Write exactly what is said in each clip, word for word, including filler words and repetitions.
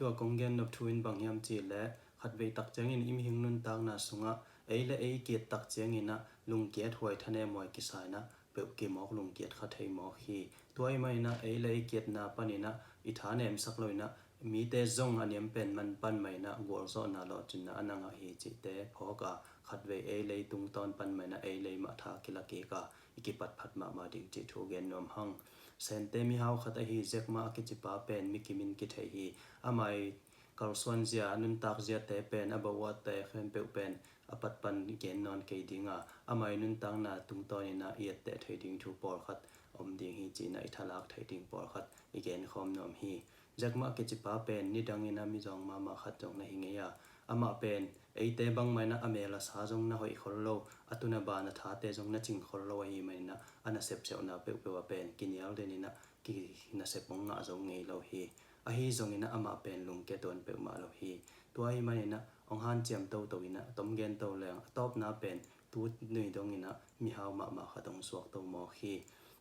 Tua kong gen nop thu in bang hiam cih leh khatvei tak ciangin i mihing nuntakna sungah ei le ei i kiat tak ciangin ah lungkiat huai, thanem huai kisa in ah peuh kimawk lungkiat kha thei mawk hi. Tua ahih manin ah ei le ei kiatna panin ah i thanemsak lo in ah mite zong a niam pen man pan mah in ah gualzawhna lawhcinna a na ngah hi cihte phawk a, khatvei ei le ei tungtawn pan mah in ah ei le ei mah tha kila kik a, i kipatphat mahmah ding cih thu gen nuam hang. Sente mihau khat ahi Jack Ma a kicipa pen mi kim in kithei hi. Amah i kalsuan zia, nuntak ziate pen a bawh uatte khempeuh pen a pat pan gen nawn kei ding a, amah i nuntakna tungtawn in ah i etteh thei ding thu pawlkhat om ding hi ci in ah i thalak thei ding pawlkhat i genkhawm nuam hi. Jack Ma a kicipa pen nidang in ah mizawng mahmah khat zong na hi ngei a, amah pen eite bang mah in ah a mel a sa zong na hoih khol lo, a tun a ban a thate zong na cing khol lo ahih manin ah a nasep seuhna peuhpeuh ah pen kinial den in ah kinasep hong ngah zo ngei lo hi. Ahi zongin ah amah pen lungkia tuan peuhmah lo hi. Tua ahih manin ah hong hanciam toto in ah tom gen to leng a tawpna pen tu nui dongin ah mihau mahmah khat hong suak to mawk hi.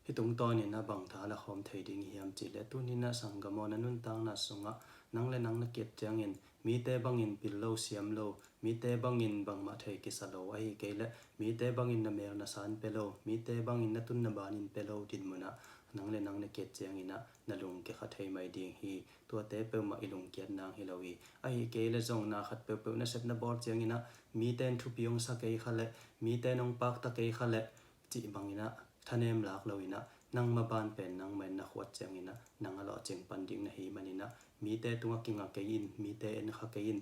Hih tungtawn in ah bang tha la khawm thei ding i hiam cih leh tuni in ah sanggam aw, na nuntakna sungah nang le nang na kiat ciangin mite bangin pil lo, siam lo, mite bangin bangmah thei kisa lo, ahih kei leh mite bangin na mel na sa in pia lo, mite bangin na tun na ban in pia lo dinmun ah nang le nang na kiat ciangin ah na lungkia kha thei mai ding hi. Tuate peuhmah i lungkiat nang hi lo hi. Ahih kei leh zong na khat peuhpeuh nasep na bawl ciangin ah mite in thupi hong sa kei kha leh, mite in hong pakta kei kha leh cih bangin ah thanem lak lo in ah nangma ban pen nangmah in na khuat ciangin ah nang a lawhcing pan ding na hih manin ah mite tungah kinga kei in, mite en kha kei in,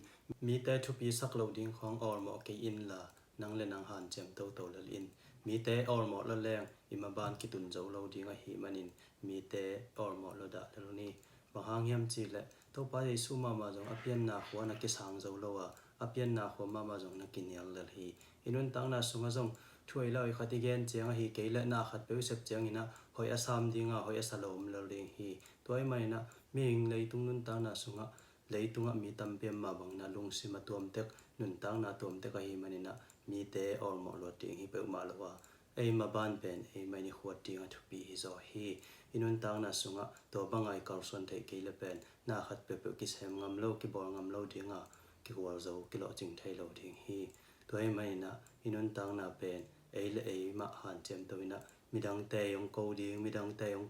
mite thupi sak lo ding khawng awlmawh kei inla nang le nang hanciam toto lel in. Mite awlmawh lo leng i maban kitun zo lo ding ahih manin mite awlmawh lo dah lel ni. Bang hang hiam cih leh Topa Jesu mahmah zong a pianna khua na kisang zo lo a, a pianna khua mahmah zong na kinial lel hi. I nuntakna sungah zong thu ei lo i khat i gen ciang ahih kei leh na khat peuh i sep ciangin ah hoih a sam ding a, hoih a sa lo om lel ding hi. Tua ahih manin ah mihing leitung nuntakna sungah leitungah mi tampi a mah bangin ah lungsim a tuamtek, nuntakna tuamtek ahih manin ah mite awlmawh luat ding hi peuhmah lo a, ei maban pen ei mah in i khuat ding a thupi hi zaw hi. I nuntakna sungah tua banga i kalsuan theih kei leh pen na khat peuhpeuh kisem ngam lo, kibawl ngam lo ding a, kigual zo, kilawhcing thei lo ding hi. Tua ahih manin ah i nuntakna pen ei le ei mah hanciam to in ah midangte i hong ko ding, midangte i hong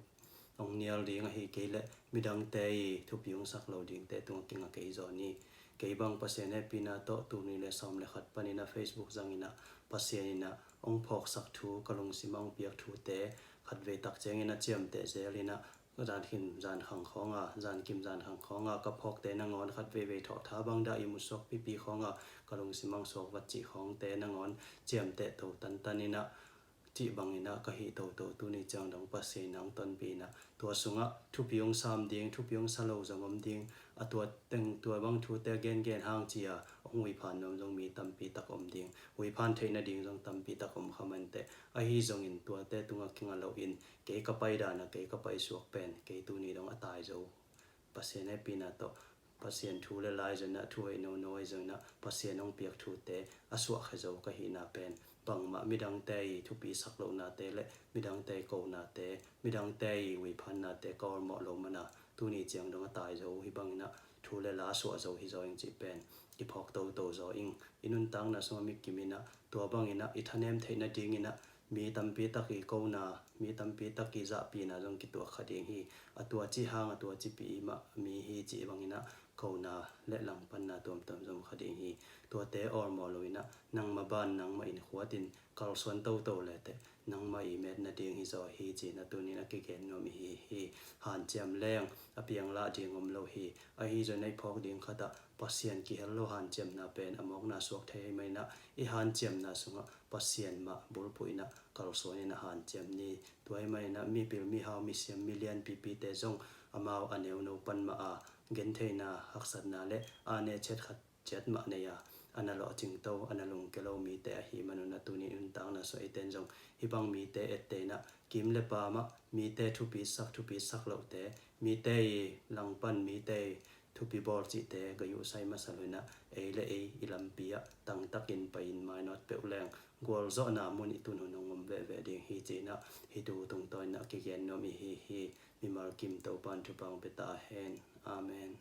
hong nial ding ahih kei leh midangte i thupi hong sak lo dingte tungah kinga kei zaw ni. Kei bang Pasian hehpihna tawh tul nih le sawm le khat panin ah Facebook zangin ah Pasian in ah hong phawksak thu, ka lungsim ah hong piak thute khatvei tak ciangin ah ciamteh zel in ah zankim zankhang khawng a, zankim zankhang khawng a ka phawkte nangawn khatveivei thawh tha bang dah i musuak pipi khawng a, ka lungsim ah hong suak vat cih khawngte nangawn ciamteh to tantan in ah cih bangin ah ka hih toto tuni ciang dong Pasian in ah hong tonpih in ah tua sungah thupi hong sam ding, thupi hong sa lo zong om ding, a tua teng tua bang thute gengen hang ci a hong huiphan nuam zong mi tampi tak om ding. Huiphan theih nading zong tampi tak om kha mah inteh. Ahi zongin tuate tungah kinga lo in kei ka pai dan a kei ka pai suak pen kei tuni dong a tai zo. Pasian hehpihna tawh Pasian thu le la ahi zongin ah, thu hoih nono ahi zongin ah, Pasian hong piak thute a suahkhia zo ka hihna pen bangmah midangte i thupi sak lohnate le midangte i konate, midangte i huiphannate ka awlmawh lo man a tuni ciang dong a tai zo uh hi bangin ah thu le la a suah zo hi zaw ing cih pen kiphawk toto zaw ing. I nuntakna sungah mi kim in ah tua bangin ah i thanem theih nadingin ah mi tampi tak i kona, mi tampi tak i zahpihna zong kituak kha ding hi. A tua ci hang, a tua cipi mah mi hi cih bangin ah kona le langpanna tuamtuam zong kha ding hi. Tuate awlmawh lo in ah nangma ban nangmah in khuat in kalsuan toto le teh nangmah i met nading hi zaw hi ci in ah tuni in ah kigen nuam i hi hi. Hanciam leng a piang lah ding om lo hi. Ahi zongin ah i phawk ding khat ah Pasian kihel lo hanciamna pen a mawkna suak thei ahih manin ah i hanciamna sungah Pasian mah bulphuh in ah kalsuan in ah hanciam ni. Tua ahih manin ah mipil mihau misiam milian pipite zong amau a neuno pan mah a gentheihna haksatna le a neh ciat khat ciat mah nei a, a na lawhcing to, a na lungkia lo mite ahih manun ah tuni nuntakna sungah eite in zong hih bang mite etteh in ah kim le pam ah mite thupi sak, thupi sak lohte, mite i langpan, mite i thupi bawl cihte ka yuhsai masa lo in ah ei le ei i lampi ah tangtakin pai in mainawt peuh leng gualzawhna mun i tun hun hong om veve ding hi ci in ah hih tu tungtawn in ah kigen nuam i hi hi. Mimal kim Topa in thupha hong pia ta hen. Amen.